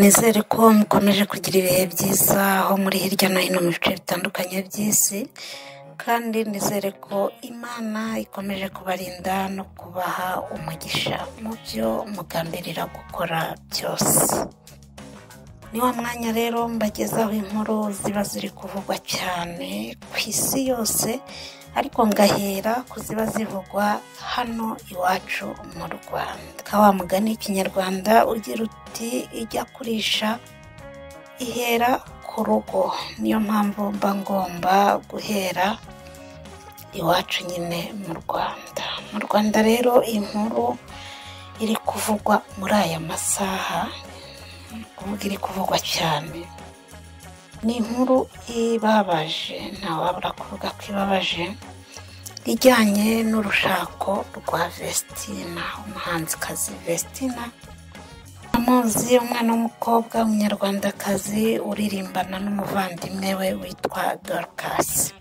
Nizere ko mukomeje kugira ibihe byiza aho muri hirya no hino mu bice bitandukanye by'isi, kandi nizere ko Imana ikomeje kubarinda no kubaha umugisha mu byo mugambirira gukora byose. Ni wa mwanya rero mbagezaho inkuru ziba ziri kuvugwa cyane ku isi yose, ariko ngahera ku ziba zivugwa hano iwacu mu Rwanda. Ka wa mugani w'Ikinyarwanda ugira uti ijya kurisha ihera ku rugo. Niyo mpamvu mba ngomba guhera iwacu nyine mu Rwanda. Mu Rwanda rero inkuru iri kuvugwa muri aya masaha, kuvuga iri kuvugwa cyane, ni inkuru ibabaje, ntawabura kuvuga ko ibabaje, ijyanye n'urushako rwa Vestina, umuhanzikazi Vestina. Amuzi, umwana w'umukobwa w'umunyarwandakazi uririmbana n'umuvandimwe we witwa Dorcas.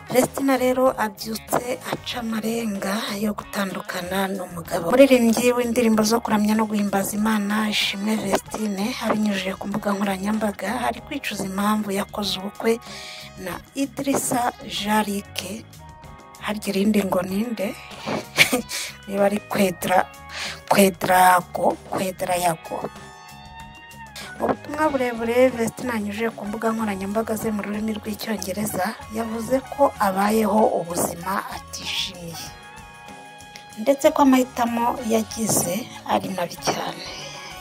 Vestina rero abyutse aca amarenga yo gutandukana n'umugabo. Umuririmbyi w'indirimbo zo kuramya no guhimbaza Imana Ishimwe Vestine, abinyujije ku mbuga nkoranyambaga, ari kwicuza impamvu yakoze ubukwe na Idrissa Jarike. Harya irindi ngo ninde? Niba ari Kwedrago, Kwedrayago. Mu butumwa burebure Vestina anyujije ku mbuga nkoranyambaga ze mu rurimi rw'Icyongereza, yavuze ko abayeho ubuzima atishimiye, ndetse ko amahitamo yagize ari mabi cyane.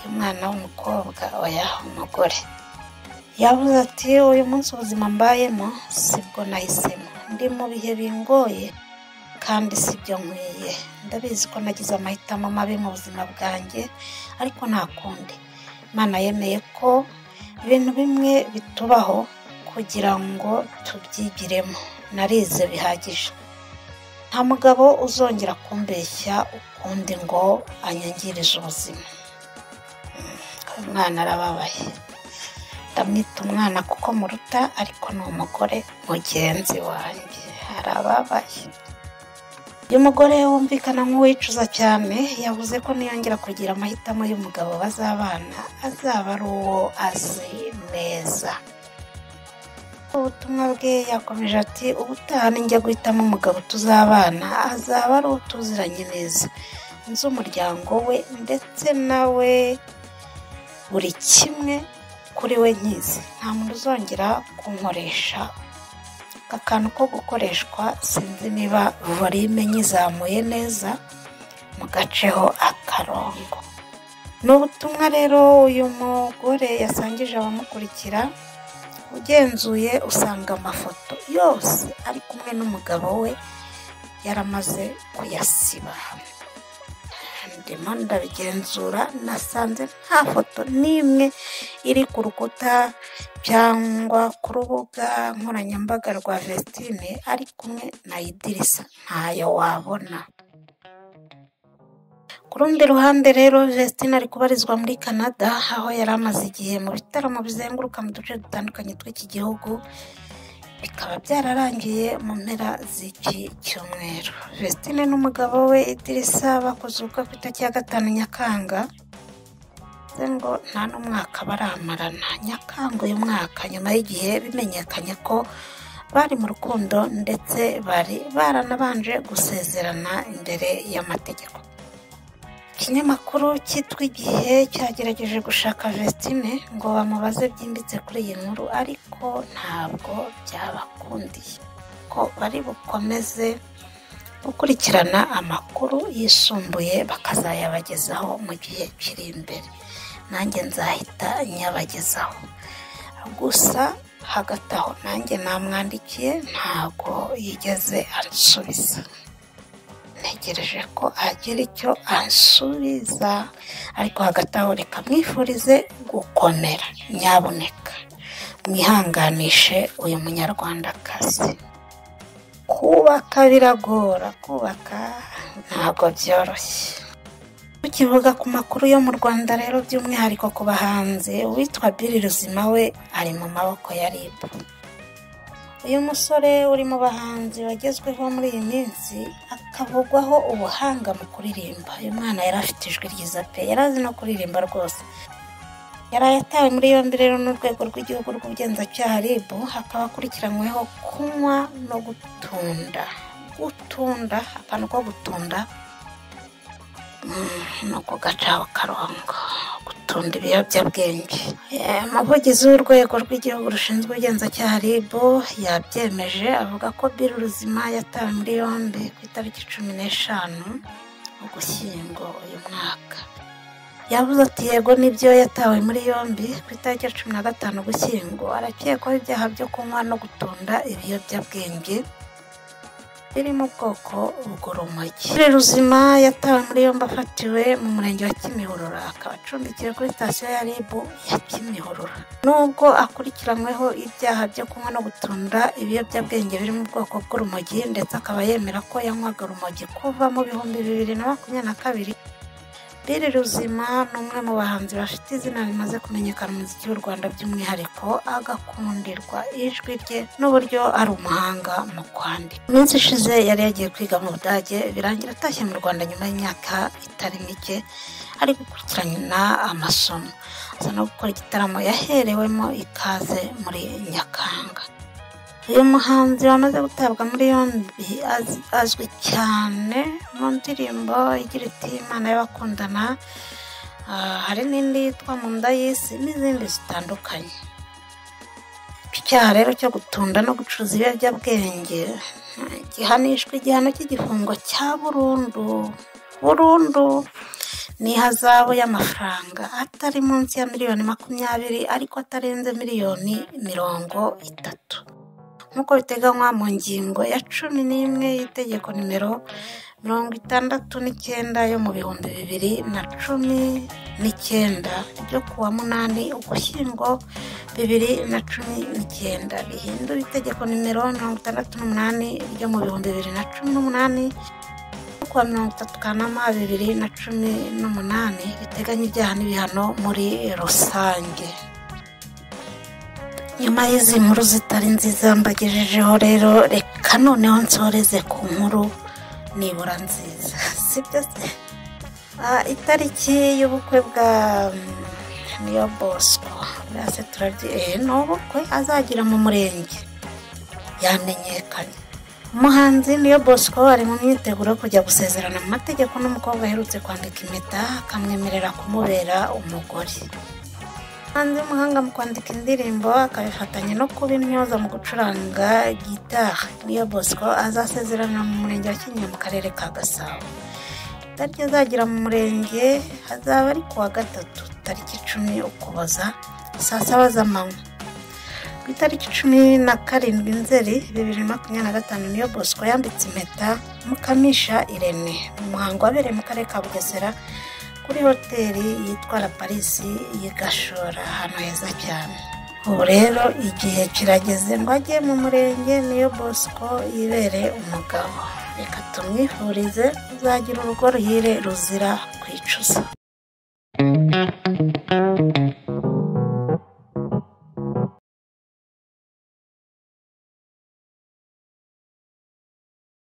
Umwana w'umukobwa, oya umugore, yavuze ati uyu munsi ubuzima mbayemo sibwo nahisemo, ndi mu bihe bingoye kandi sibyo nkwiye. Ndabizi ko nagize amahitamo mabi mu buzima bwanjye, ariko nta kundi. Imana yemeye ko ibintu bimwe bitubaho kugira ngo tubyigiremo. Narize bihagije. Nta mugabo uzongera kumbeshya ukundi ngo anyangirize ubuzima. Umwana arababaye. Ndamwita umwana kuko muruta, ariko ni umugore mugenzi wanjye. Arababaye. Uyu mugore wumvikana nk'uwicuza cyane, yavuze ko niyongera kugira amahitamo y'umugabo bazabana azaba ari uwo azi neza. Ubutumwa bwe yakomeje ati ubutaha ninjya guhitamo umugabo tuzabana azaba ari uwo tuziranye neza, nzi umuryango we ndetse nawe buri kimwe kuri we nkizi. Nta muntu uzongera kunkoresha akantu ko gukoreshwa. Sinzi niba volume nyizamuye neza, mugaceho akarongo. Ni ubutumwa rero uyu mugore yasangije abamukurikira. Ugenzuye usanga amafoto yose ari kumwe n'umugabo we yaramaze kuyasiba. Ndimo ndabigenzura, nasanze nta foto n'imwe iri ku rukuta cyangwa ku rubuga nkoranyambaga rwa Vestine ari kumwe na Idrissa, ntayo wabona. Ku rundi ruhande rero Vestine ari kubarizwa muri Canada, aho yari amaze igihe mu bitaramo bizenguruka mu duce dutandukanye tw'iki gihugu, bikaba byararangiye mu mpera z'iki cyumweru. Vestine n'umugabo we Idrissa bakoze ubukwe ku itariki ya 5 Nyakanga, ngo nta n'umwaka baramarana. Nyakanga uyu mwaka, nyuma y'igihe bimenyekanye ko bari mu rukundo ndetse bari baranabanje gusezerana imbere y'amategeko. Ikinyamakuru cyitwa Igihe cyagerageje gushaka Vestine ngo bamubaze byimbitse kuri iyi nkuru, ariko ntabwo byabakundiye ko bari bukomeze gukurikirana amakuru yisumbuye bakazayabagezaho mu gihe kiri imbere. Nanjye nzahita nyabagezaho. Gusa hagati aho nanjye namwandikiye ntabwo yigeze ansubiza. Ntegereje ko agira icyo ansubiza, ariko hagati aho reka mwifurize gukomera. Nyabuneka mwihanganishe uyu munyarwandakazi. Kubaka biragora, kubaka ntabwo byoroshye. Tukivuga ku makuru yo mu Rwanda rero, by'umwihariko ku bahanzi, uwitwa Bill Ruzima we ari mu maboko ya RIB. Uyu musore uri mu bahanzi bagezweho muri iyi minsi, akavugwaho ubuhanga mu kuririmba. Uyu mwana yari afite ijwi ryiza pe, yari azi no kuririmba rwose. Yaraye atawe muri yombi rero n'urwego rw'igihugu rw'ubugenzacyaha RIB, akaba akurikiranyweho kunywa no gutunda. Gutunda, akantu ko gutunda ni ukugacaho akarongo, gutunda ibiyobyabwenge. Umuvugizi w'urwego rw'igihugu rushinzwe ubugenzacyaha RIB yabyemeje, avuga ko Bill Ruzima yatawe muri yombi ku itariki 15 Ugushyingo uyu mwaka. Yavuze ati yego nibyo, yatawe muri yombi ku itariki 15 Ugushyingo, arakekwaho ibyaha byo kunywa no gutunda ibiyobyabwenge biri mu bwoko bw'urumogi. Bill Ruzima yatawe muri yombi afatiwe mu murenge wa Kimihurura, akaba acumbikiwe kuri sitasiyo ya RIB ya Kimihurura. Nubwo akurikiranyweho ibyaha byo kunywa no gutunda ibiyobyabwenge biri mu bwoko bw'urumogi, ndetse akaba yemera ko yanywaga urumogi kuva mu 2022, Bill Ruzima ni umwe mu bahanzi bafite izina rimaze kumenyekana mu muziki w'u Rwanda, by'umwihariko agakundirwa ijwi rye n'uburyo ari umuhanga mu kwandika. Iminsi ishize yari yagiye kwiga mu Budage, birangira atashye mu Rwanda nyuma y'imyaka itari mike ari gukurikirana amasomo, aza no gukora igitaramo yaherewemo ikaze muri Nyakanga. Uyu muhanzi wamaze gutabwa muri yombi azwi cyane mu ndirimbo igira iti Imana y'abakundana, hari n'indi yitwa Mu nda y'isi n'izindi zitandukanye. Icyaha rero cyo gutunda no gucuruza ibiyobyabwenge gihanishwa igihano cy'igifungo cya burundu burundu n'ihazabu y'amafaranga atari munsi ya miliyoni 20 ariko atarenze miliyoni 30, nk'uko biteganywa mu ngingo ya 11 y'itegeko nimero 69 yo mu 2019 ryo kuwa 8 Ugushyingo 2019, rihindura itegeko nimero 68 ryo mu 2018 kuwa 30 Kanama 2018, riteganya ibyaha n'ibihano muri rusange. Nyuma y'izi nkuru zitari nziza mbagejejeho rero, reka noneho nsoreze ku nkuru nibura nziza, sibyo se? Itariki y'ubukwe bwa Niyo Bosco burase turabye, ni ubukwe azagira mu murenge yamenyekanye. Umuhanzi Niyo Bosco ari mu myiteguro yo kujya gusezerana mu mategeko n'umukobwa aherutse kwambika impeta akamwemerera kumubera umugore. Umuhanzi w'umuhanga mu kwandika indirimbo akabifatanya no kuba intyoza mu gucuranga gitari, Niyo Bosco azasezerana mu murenge wa Kinyinya mu karere ka Gasabo. Itariki azagira mu murenge hazaba ari kuwa gatatu tariki 10 Ukuboza saa 7 z'amanywa. Ku itariki 17 Nzeri 2025 Niyo Bosco yambitse impeta Mukamisha Irene mu muhango wabereye mu karere ka Bugesera kuri hoteli yitwa La Paris y'Igashora, ahantu heza cyane. Ubu rero igihe kirageze ngo ajye mu murenge Niyo Bosco yibere umugabo. Reka tumwifurize kuzagira urugo ruhire ruzira kwicuza.